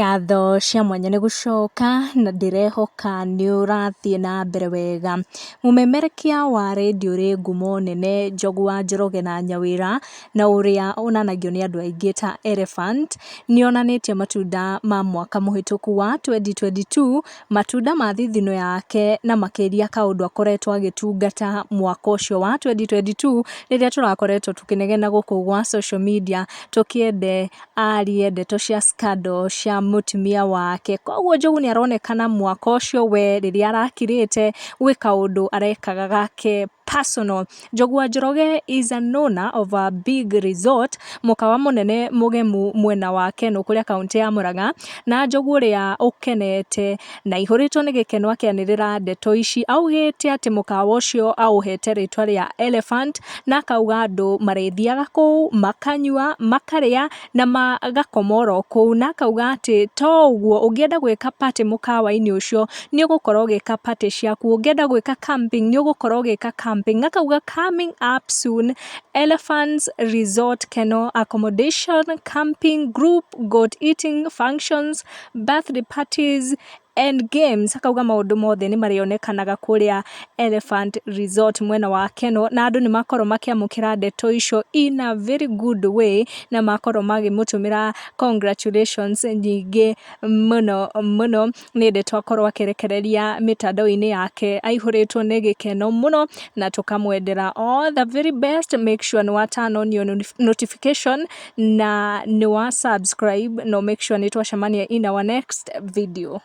Ngatho cia mwanya nĩ gũcoka na ndĩrehoka nĩ ũrathiĩ na mbere wega. Mũmemerekia wa rendio ũrĩ ngumo nene Njogu wa Njoroge na Nyawĩra, na ũrĩa onanagio nĩ andũ aingĩ ta Elephant, nĩ onanĩtie matunda ma mwaka mũhĩtũku wa 2022, matunda ma thithino yake na makĩria kaũndũ akoretwo agĩtungata mwaka ũcio wa 2022, rĩrĩa tũrakoretwo tũkĩnegena gũkũ gwa social media tũkĩende arie ndeto cia scandal cia mũtumia wake. Koguo Njogu nĩ aronekana mwaka ũcio we rĩrĩa arakirĩte gwĩ kaũndũ arekaga gake personal. Njogu wa Njoroge is an owner of a big resort, mũkawa mũnene mũgemu mwena wa Kenũ kũrĩa kaũntĩ ya Murang'a, na Njogu ũrĩa ũkenete na aihũrĩtwo nĩ gĩkeno akĩanĩrĩra ndeto ici, augĩte atĩ mũkawa ũcio aũhete rĩtwa rĩa Elephant, na akauga andũ marĩthiaga kũu makanyua, makarĩa na magakoma oro kũu, na akauga atĩ to ũguo, ũngĩenda gwĩka party mũkawa-inĩ ũcio nĩ ũgũkorwo ũgĩka party ciaku, ũngĩenda gwĩka camping nĩ ũgũkorwo ũgĩka camping. Akauga coming up soon, Elephants Resort Keno accommodation, camping, group, goat eating functions, birthday parties and games. Akauga maũndũ mothe nĩ marĩonekanaga kũrĩa Elephant Resort mwena wa Kenol, na andũ nĩ makorwo makĩamũkĩra ndeto icio in a very good way, na makorwo magĩmũtũmĩra congratulations nyingĩ mũno mũno. Nĩ ndeto akorwo akĩrekereria mĩtandao-inĩ yake aihũrĩtwo nĩ gĩkeno mũno, na tũkamwendera all the very best. Make sure nĩ wa turn on your notification na nĩ wa subscribe, no make sure nĩ twacemania in our next video.